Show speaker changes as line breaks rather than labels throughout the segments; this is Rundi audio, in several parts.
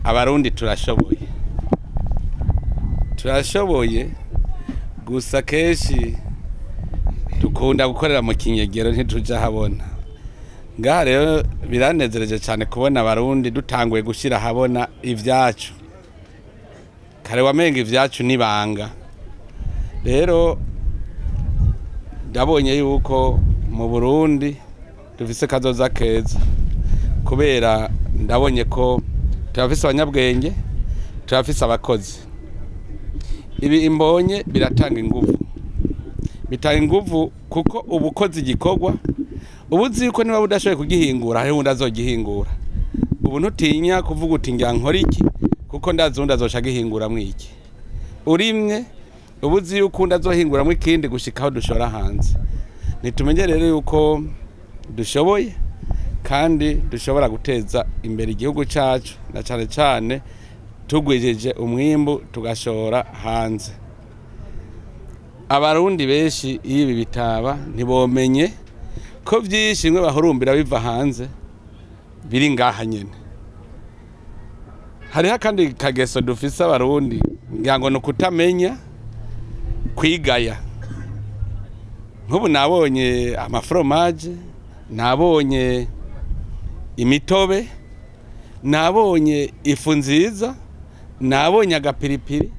Abarundi turashoboye, turashoboye gusa kenshi dukunda gukorera mu kinyegero, ntituja habona. Ngaha rero biranezereje cyane kubona Abarundi dutanguye gushyira ahabona ibyacu. Kare wamenga ibyacu nibanga. Rero ndabonye yuko mu Burundi dufise kazoza keza, kubera ndabonye ko turafise abanyabwenge, turafise abakozi. Ibi imbonye biratanga inguvu, bitanga inguvu kuko ubukozi igikorwa ubuzi yuko niba budashoboye kugihingura hariho undi azogihingura. Ubu ntutinya kuvuga uti ngira nkora iki kuko ndazi undi azoca agihinguramwo iki. Urimwe ubuzi yuko undi azohinguramwo ikindi gushika aho dushora hanze. Nitumenye rero yuko dushoboye kandi dushobora guteza imbere igihugu cacu, na cane cane tugwijije umwimbu tugashora hanze. Abarundi benshi iyo ibi bitaba ntibomenye ko vyinshi bimwe bahurumbira biva hanze biri ngaha nyene. Hariho akandi kageso dufise Abarundi, ngira ngo ni ukutamenya kwigaya. Nk'ubu nabonye amaforomaje, nabonye imitobe, nabonye ifu nziza, nabonye agapiripiri.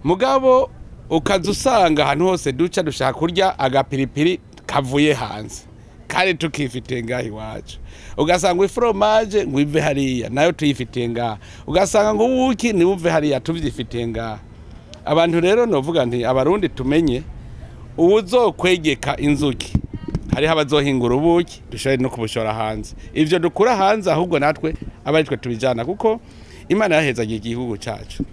Mugabo ukaza usanga ahantu hose duca dushaka kurya agapiripiri kavuye hanze kandi tukifitiye ngaha iwacu. Ugasanga iforomaje ngo ive hariya nayo tuyifitiye ngaha, ugasanga ngo ubuki nibuve hariya tuvyifitiye ngaha. Abantu rero novuga nti Abarundi tumenye uwuzokwegeka inzuki, hariho abazohingura ubuki dushobore no kubushora hanze. Ivyo dukura hanze ahubwo natwe aba aritwe tubijana, kuko Imana yahezagiye igihugu cacu.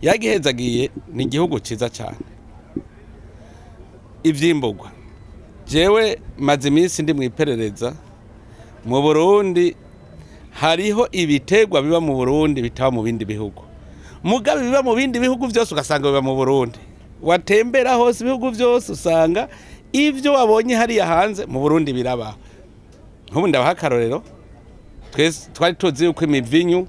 Yagihezagiye, ni igihugu ciza cane. Ivyimburwa, jewe maze iminsi ndi mw'iperereza mu Burundi. Hariho ibiterwa biba mu Burundi bitaba mu bindi bihugu, mugabe biba mu bindi bihugu vyose ugasanga biba mu Burundi. Watembera hose ibihugu vyose usanga ivyo wabonye hariya hanze mu Burundi birabaho. Nk'ubu ndabaha akarorero, twese twari tuzi yuko imivinyu,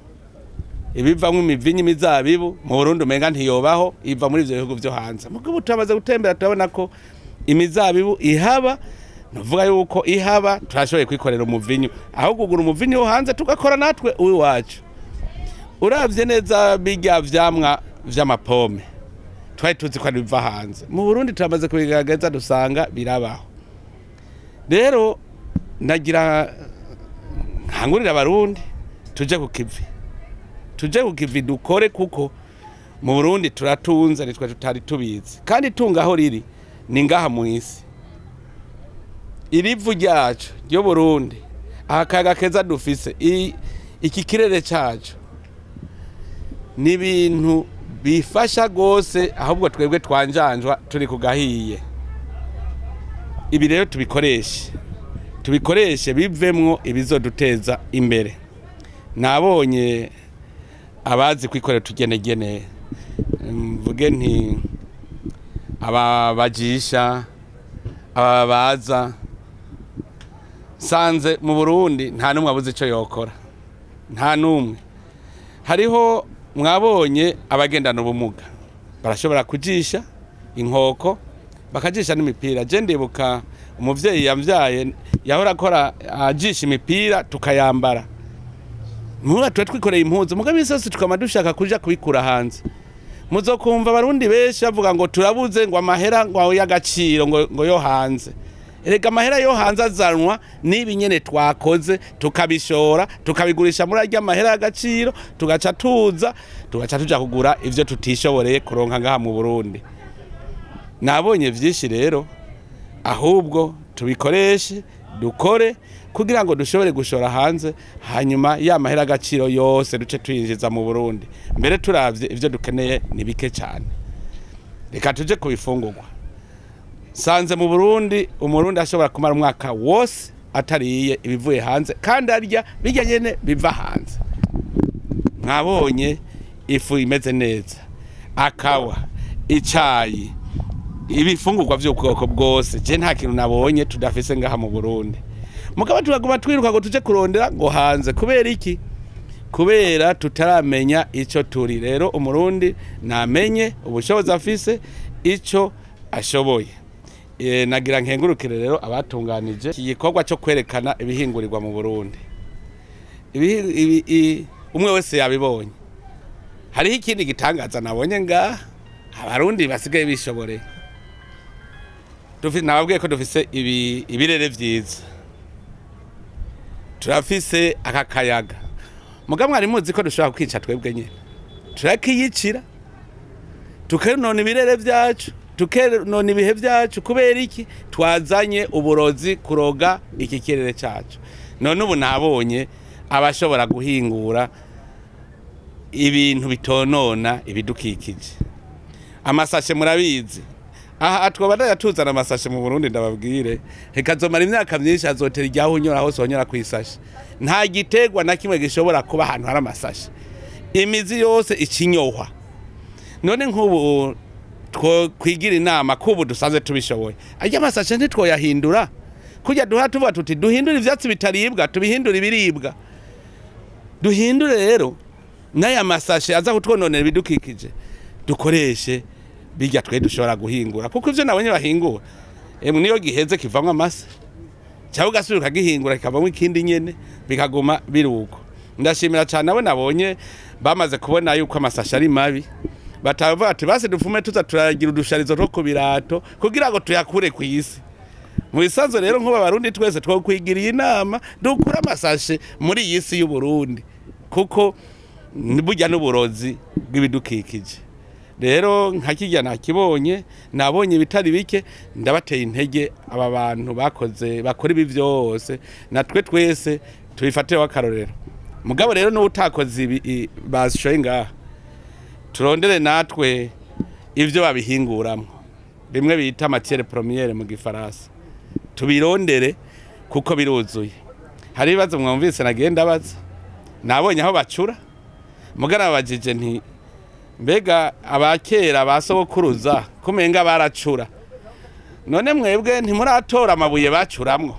ibivamwo imivinyu, imizabibu mu Burundi umenga ntiyobaho, iva muri ivyo bihugu vyo hanze. Mugabo turamaze gutembera turabona ko imizabibu ihaba. Nuvuga yuko ihaba, turashoboye kwikorera umuvinyu aho kugura umuvinyu wo hanze, tugakora natwe uwiwacu. Uravye neza birya vyamwa vy'amapome twari tuzi ko ari biva hanze, mu Burundi turamaze kubigaragaza dusanga birabaho. Rero nagira nkangurira Abarundi tuje ku kivi, tuje ku kivi dukore, kuko mu Burundi turatunze nitwe tutari tubizi. Kandi itunga aho riri ni ngaha mu isi. Irivu ryacu ryo Burundi, akayaga keza dufise, iki kirere cacu ni ibintu bifasha gose, ahubwo twebwe twanjanjwa turi kugahiye. Ibi rero tubikoreshe, tubikoreshe bivemwo ibizoduteza imbere. Nabonye abazi kwikorera utugenegene, mvuge nti ababajisha, ababaza, nsanze mu Burundi nta numwe abuze ico yokora, nta numwe. Hariho mwabonye abagendana ubumuga barashobora kujisha inkoko, bakajisha n'imipira. Je ndibuka umuvyeyi yamvyaye yahora akora ajisha imipira tukayambara. Muhura tuwe twikoreye impuzu, mugabo imisi yose tukama dushaka kuja kubikura hanze. Muzokumva Abarundi benshi bavuga ngo turabuze ngo amahera ngo y'agaciro ngo yo hanze. Erega amahera yo hanze azanwa n'ibi nyene twakoze, tukabishora tukabigurisha muri arya mahera y'agaciro, tugaca tuza tugaca tuja kugura ivyo tutishoboreye kuronka ngaha mu Burundi. Nabonye vyinshi rero, ahubwo tubikoreshe dukore kugira ngo dushobore gushora hanze, hanyuma ya mahera agaciro yose duce tuyinjiza mu Burundi. Mbere turavye ivyo dukeneye ni bike cyane. Reka tuje kubifungurwa. Sanze mu Burundi Umurundi ashobora kumara umwaka wose atariye ibivuye hanze, kandi arya bijya nyene biva hanze. Mwabonye ifu imeze neza, akawa, icayi, ibifungurwa vy'ubwoko bwose. Je nta kintu nabonye tudafise ngaha mu Burundi. Mugabo turaguma twiruka ngo tuje kurondera ngo hanze. Kubera iki? Kubera tutaramenya ico turi. Rero umurundi namenye ubushobozi afise, ico ashoboye. Nagira nkengurukire rero abatunganije iki gikorwa cyo kwerekana ibihingurirwa mu Burundi. Umwe wese yabibonye. Hariho ikindi gitangaza nabonye ngaha, abarundi basigaye bishoboreye. Nababwiye ko dufise ibirere vyiza, turafise aka kayaga. Muga mwari muzi ko dushobora kwica twebwe nyene, turakiyicira, tukenona ibirere vyacu, tukenona ibihe vyacu. Kubera iki? Twazanye uburozi kuroga iki kirere cacu. None ubu nabonye abashobora guhingura ibintu bitonona ibidukikije. Amasashe murabizi, aha twobandanya tuzana amasashe mu Burundi, ndababwire hekazomara imyaka myinshi, azotera ijyaho unyura hose wonyura kwisashe. Nta gitegwa na kimwe gishobora kuba ahantu hari amasashe, imizi yose ikinyohwa. None nk'ubu kwigira inama kubu dusanze tubishoboye, ajya amasashe ntitwoyahindura kujya duha tuvuga tuti duhindure ivyatsi bitaribwa tubihindure ibiribwa. Duhindure rero n'aya masashe aza kutwononera ibidukikije, dukoreshe bijya twe dushobora guhingura, kuko ivyo nabonye bahingura niyo giheze kivamwo amase, cyangwa ugasubira ukagihingura kikavamwo ikindi nyene, bikaguma biruko. Ndashimira cyane abo nabonye bamaze kubona yuko amasashe ari mabi, batavuga ati basi dufume tuza turagira udusharizo two ku birato kugira ngo tuyakure ku isi. Mu bisanzwe rero nk'ubu abarundi twese twokwigiriye inama dukura amasashe muri iyi si y'u Burundi, kuko burya n'uburozi bw'ibidukikije. Rero nka kirya nakibonye, nabonye ibitari bike, ndabateye intege aba bantu bakoze bakora ibi byose, natwe twese tubifateho akarorero. Mugabo rero n'utakoze ibi bashoye ngaha, turondere natwe ivyo babihinguramwo, bimwe bita matière première mu gifaransa, tubirondere kuko biruzuye. Hari ibibazo mwumvise nagenda baza, nabonye aho bacura, mugara babajije nti mbega abakera basogokuruza kumenga baracura, none mwebwe ntimuratora amabuye bacuramwo?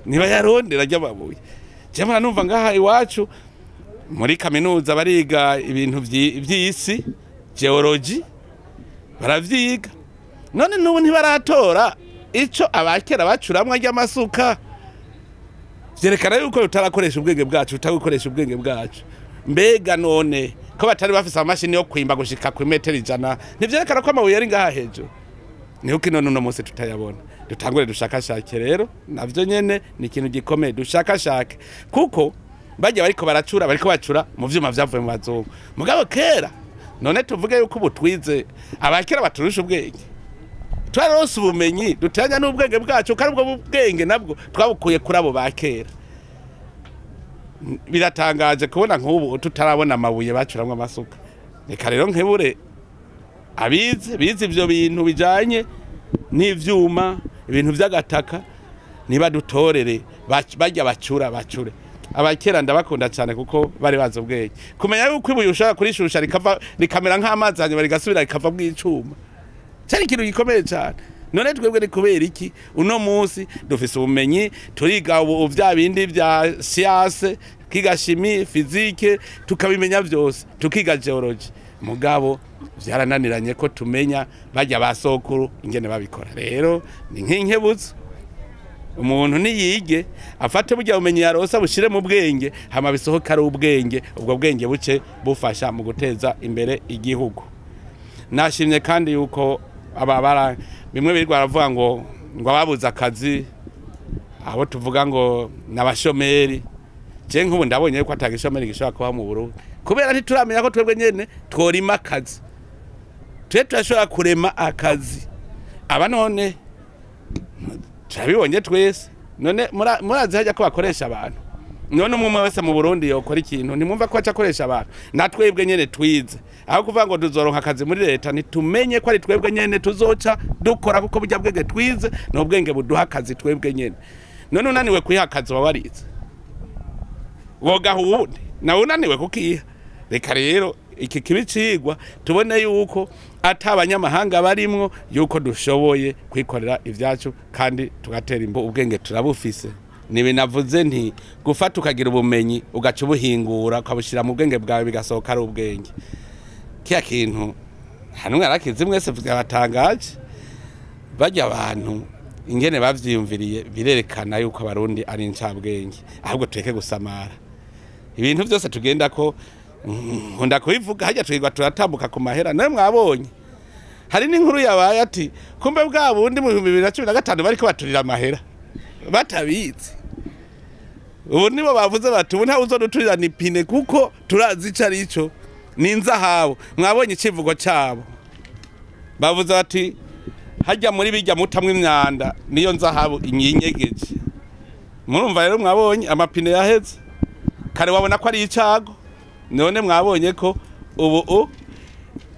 Nibayarondera rya mabuye. Je numva ngaha iwacu muri kaminuza bariga ibintu vy'isi, geology baravyiga, none n'ubu ntibaratora ico abakera bacuramwo ry'amasuka. Vyerekana yuko tutarakoresha ubwenge bwacu, tutagukoresha ubwenge bwacu. Mbega none ko batari bafise amashini yo kwimba gushika ku metero 100, ntivyerekana ko amabuye ari ngaha hejuru? Niho kino none munsi tutayabona. Dutangure dushakashake rero, navyo nyene ni ikintu gikomeye, dushakashake kuko bajya bariko baracura, bariko bacura mu vyuma vyavuye mu bazungu. Mugabo kera none tuvuge yuko ubu twize, abakera baturusha ubwenge, twarose ubumenyi duteranya n'ubwenge bwacu, kandi ubwo bwenge nabwo twabukuye kuri abo bakera. Biratangaje kubona nk'ubu tutarabona amabuye bacuramwo amasuka. Reka rero nkebure abize bize ivyo bintu bijanye n'ivyuma, ibintu vy'agataka, niba dutorere bajya bacura bacure. Abakera ndabakunda cyane kuko bari bazi ubwenge. Kumenya yuko ibuye ushobora kurishusha rikava rikamera nk'amazi hanyuma rigasubira rikava mw'icuma, cyari ikintu gikomeye cyane. None twebwe ni kubera iki uno munsi dufise ubumenyi, turiga ubu vya bindi vya science, kiga chimie, physique, tukabimenya vyose, tukiga geology, mugabo vyarananiranye ko tumenya bajya basokuru ingene babikora. Rero ni nk'inkebutso, umuntu niyige afate burya bumenyi yarosa bushire mu bwenge, hama bisohoka ari ubwenge, ubwo bwenge buce bufasha mu guteza imbere igihugu. Nashimye kandi yuko ababara bimwe birirwa baravuga ngo ababuze akazi, abo tuvuga ngo nabashomeri. Je nk'ubu ndabonye yuko atagishomeri gishobora kuba mu Burundi, kubera ntituramenya ko twebwe nyene tworima akazi, twe turashobora kurema akazi. Aba none turabibonye twese, none murazi hajya ko bakoresha abantu. None umwe wese mu Burundi yokora ikintu, ntimwumva ko aca akoresha abantu. Natwebwe nyene twize, aho kuvuga ngo tuzoronka akazi muri leta, ntitumenye ko ari twebwe nyene tuzoca dukora, kuko burya bwenge twize n'ubwenge buduha akazi twebwe nyene. None unaniwe kwiha akazi wabarize, wogaha uwundi nawe unaniwe kukiha. Reka rero iki kibicigwa tubone yuko ata abanyamahanga barimwo, yuko dushoboye kwikorera ivyacu kandi tugatera imbo. Ubwenge turabufise. Nibinavuze nti gufata ukagira ubumenyi ugaca ubuhingura ukabushyira mu bwenge bwawe bigasohoka ari ubwenge. Kiya kintu hanumwe arakizi mwese byabatangaje. Bajya abantu ingene bavyiyumviriye birerekana yuko abarundi ari incabwenge, ahubwo tureke gusamara. Ibintu byose tugenda ko nkunda kubivuga, hajya twigwa turatambuka ku mahera. Nawe mwabonye hari n'inkuru yabaye ati kumbe bwa bundi mu 2015 bariko baturira amahera batabizi. Ubu nibo bavuze bati ubu ntawe uzoduturira ni pine kuko turazi ico arico, ni inzahabu. Mwabonye icivugo cabo, bavuze bati hajya muri bijya mutamwe imyanda niyo nzahabu inyinyegeje. Murumva rero mwabonye amapine yaheze kare, wabona ko ari icago, none mwabonye ko ubu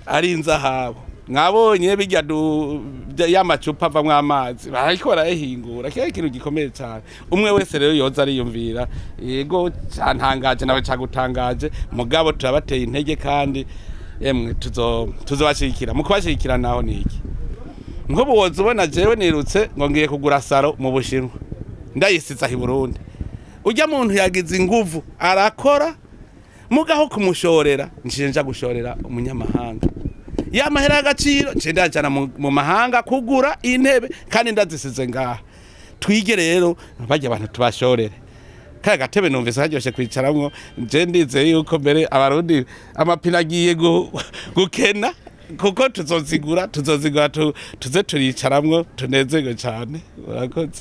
ari inzahabu. Mwabonye bijya y'amacupa avamwo amazi bariko barayihingura, kiba ikintu gikomeye cyane. Umwe wese rero yoza ariyumvira, yego cantangaje nawe cagutangaje, mugabo turabateye intege kandi emwe tuzobashigikira. Mu kubashigikira naho ni iki? Nk'ubu woza ubona jewe nirutse ngo ngiye kugura saro mu Bushinwa, ndayisiza i Burundi. Ujya muntu yagize inguvu arakora, mugaho kumushorera nje nja gushorera umunyamahanga. Ya mahera y'agaciro nje ndajana mu mahanga kugura intebe kandi ndazisize ngaha. Twige rero bajya abantu tubashorere. Kaya gatebe numvise haryoshe kwicaramwo, nje ndizeye yuko mbere abarundi amapine agiye gukena kuko tuzozigura tuze turicaramwo tunezerwe cyane. Urakoze.